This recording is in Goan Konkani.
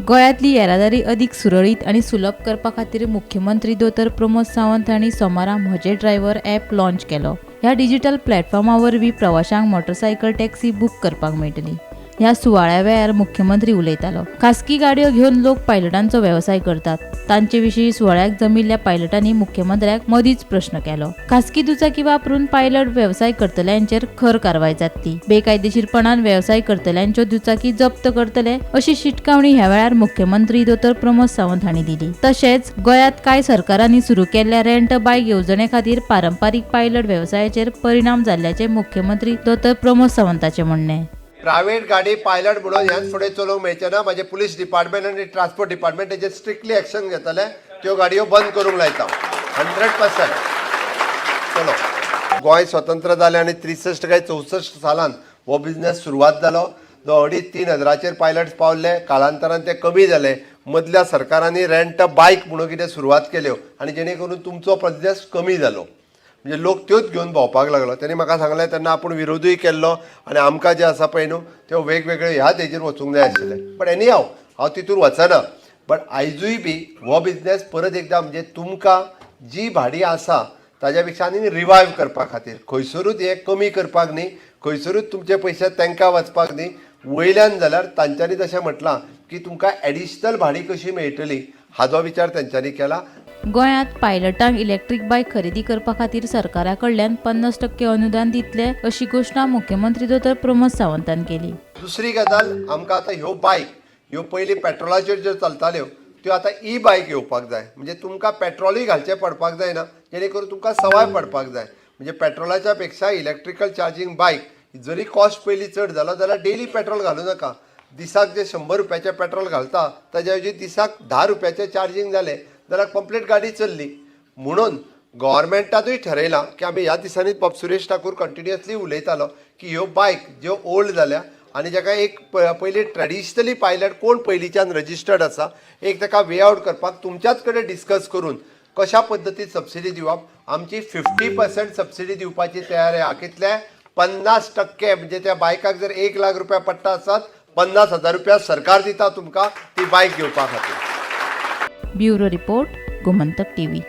गोंयांतली येरादारी अदीक सुरळीत आनी सुलभ करपा खातीर मुख्यमंत्री दोतोर प्रमोद सावंत हांणी सोमारा म्हजे ड्रायव्हर ॲप लॉन्च केलो. ह्या डिजिटल प्लॅटफॉर्मा वरवीं प्रवाशांक मोटरसायकल टॅक्सी बूक करपाक मेळटली. ह्या सुवाळ्या वेळार मुख्यमंत्री उलयतालो. खासगी गाडयो घेवन लोक पायलटांचो वेवसाय करतात. तांचे विशीं सुवाळ्याक जमिल्ल्या पायलटांनी मुख्यमंत्र्याक मदींच प्रश्न केलो. खासगी दुचाकी वापरून पायलट वेवसाय करतल्यांचेर खर कारवाय जातली, बेकायदेशीरपणान वेवसाय करतल्यांच्यो दुचाकी जप्त करतले, अशी शिटकावणी ह्या वेळार मुख्यमंत्री दोतोर प्रमोद सावंत हांणी दिली. तशेंच गोंयांत कांय सरकारांनी सुरू केल्ल्या रेंट बायक येवजणे खातीर पारंपारीक पायलट वेवसायाचेर परिणाम जाल्ल्याचें मुख्यमंत्री दोतोर प्रमोद सावंताचें म्हणणें. प्रायव्हेट गाडी पायलट म्हणून ह्यान फुडें चलोवंक मेळचें ना. म्हाजे पुलीस डिपार्टमेंट आनी ट्रान्सपोर्ट डिपार्टमेंट तेजेर स्ट्रिक्टली एक्शन घेतले. त्यो गाडयो बंद करूंक लायता 100%. चलो, गोंय स्वतंत्र जालें आनी 63 काय 64 सालान हो बिजनेस सुरवात जालो, जो 2.5-3 हजाराचेर पायलट्स पावले. कालांतरान ते कमी जाले. मदल्या सरकारांनी रेंट बायक म्हणून कितें सुरवात केल्यो आनी जेणे करून तुमचो बिजनेस कमी जालो, म्हणजे लोक त्योच घेवन भोंवपाक लागलो. तेणी म्हाका सांगलें, तेन्ना आपूण विरोधूय केल्लो आनी आमकां जें आसा पळय न्हू, त्यो वेगवेगळे ह्याच हेजेर वचूंक जाय आशिल्लें. बट एनी हाव, हांव तितून वचना. बट आयजूय बी हो बिजनेस परत एकदां, म्हणजे तुमकां जी भाडी आसा ताज्या पेक्षा आनी रिवायव करपा खातीर, खंयसरूच हें कमी करपाक न्ही, खंयसरूच तुमचे पयशे तांकां वचपाक न्ही. वयल्यान जाल्यार तांच्यांनी तशें म्हटलां की तुमकां एडिशनल भाडी कशी मेळटली हाजो विचार तेंच्यांनी केला. गोंयांत पायलटांक इलेक्ट्रीक बायक खरेदी करपा खातीर सरकारा कडल्यान 50% अनुदान दितले, अशी घोशणा मुख्यमंत्री दोतोर प्रमोद सावंतान केली. दुसरी गजाल, आमकां आतां ह्यो बायक ह्यो पयलीं पेट्रोलाचेर ज्यो चलताल्यो, त्यो आतां ई बायक येवपाक जाय. म्हणजे तुमकां पेट्रोलूय घालचें पडपाक जायना, जेणे करून तुमकां सवाय पडपाक जाय. म्हणजे पेट्रोलाच्या पेक्षा इलेक्ट्रिकल चार्जींग बायक जरी कॉस्ट पयलीं चड जालो जाल्यार डेली पेट्रोल घालूं नाका. दिसाक जे 100 रुपयाचें पेट्रोल घालता, ताज्या ऐवजी दिसाक 10 रुपयाचें चार्जींग जालें जाल्यार कंप्लीट गाडी चल्ली. म्हणून गव्हर्मेंटानूय ठरयलां की आमी ह्या दिसांनी, बाब सुरेश ठाकूर कंटिन्युअसली उलयतालो की ह्यो बायक ज्यो ओल्ड जाल्या आनी जाका एक पयलीं ट्रेडिशनली पायलट कोण पयलींच्यान रजिस्टर्ड आसा, एक ताका वे आवट करपाक तुमच्याच कडेन डिस्कस करून कशा पद्दतीन सबसिडी दिवप. आमची 50% सबसिडी दिवपाची तयारी आहा. कितले? 50%. म्हणजे त्या बायकाक जर 1 लाख रुपया पडटा आसत, 50,000 रुपया सरकार दिता तुमकां ती बायक घेवपा खातीर. Bureau report, Gomantak TV.